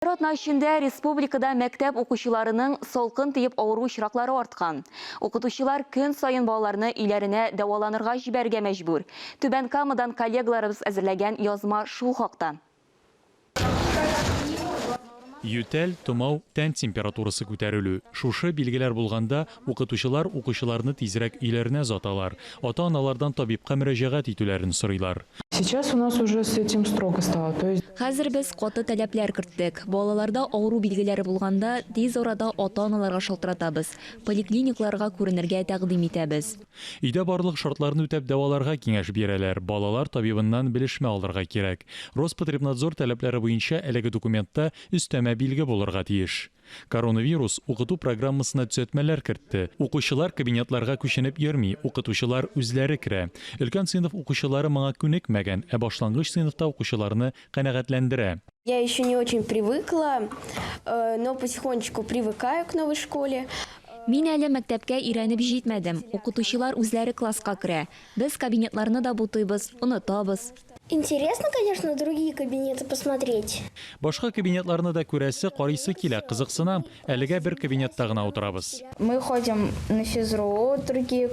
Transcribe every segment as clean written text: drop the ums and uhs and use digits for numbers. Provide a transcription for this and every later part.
Бер атна эчендә республикада мәктәп укучыларының салкын тиеп авыру очраклары арткан. Укытучылар көн саен балаларны өйләренә дәваланырга җибәрергә мәҗбүр. Түбән Камадан коллегаларыбыз әзерләгән язма шул хакта. Ютәл, томау, тән температурасы күтәрелү. Шушы билгеләр булганда, укытучылар укучыларны тизрәк өйләренә озаталар, ата-аналардан табибка мөрәҗәгать итүләрен сорыйлар. Сейчас у нас уже с этим строго стало, то есть. Хәзер без каты таләпләр керттек. Балаларда авыру билгеләре булганда, тиз арада ата-аналарга шалтыратабыз, поликлиникларга күренергә тәкъдим итәбез. Өйдә барлык шартларны үтәп дәваларга киңәш бирәләр, балалар табибыннан белешмә алырга кирәк. Роспотребнадзор таләпләре буенча әлеге документта өстәмә билге булырга тиеш. Коронавирус укыту программасына төзәтмәләр кертте. Укучылар кабинетларга күченеп йөрми, укытучылар үзләре керә. Өлкән сыйныф укучылары моңа күнекмәгән, ә башлангыч сыйныфта укучыларны канәгатьләндерә. Я еще не очень привыкла, но потихонечку привыкаю к новой школе. Мин әле мәктәпкә өйрәнеп җитмәдем. Укытучылар үзләре класска керә. Без кабинетларны да бутыйбыз, онытабыз. Интересно, конечно, другие кабинеты посмотреть. Башка кабинетларны да күрәсе, карыйсы килә, кызыксынам. Әлегә бер кабинетта гына утырабыз. Мы ходим на физру, другие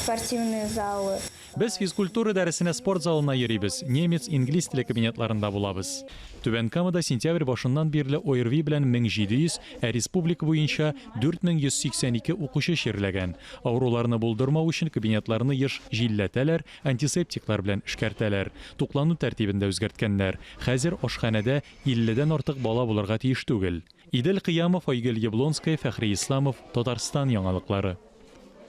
спортивные залы. Без физкультура дәресенә спорт залына йөрибез, немец, инглиз теле кабинетларында булабыз. Түбән Камада сентябрь башыннан бирле ОРВИ белән 1700, ә республика буенча 4182 укучы чирләгән. Авыруларны булдырмау өчен кабинетларны еш җилләтәләр, антисептиклар белән эшкәртәләр. Туклану тәртибен дә үзгәрткәннәр. Хәзер ашханәдә илледән артык бала булырга тиеш түгел. Идел Кыямов, Айгөл Яблонская, Фәхри Исламов, Татарстан яңалыклары.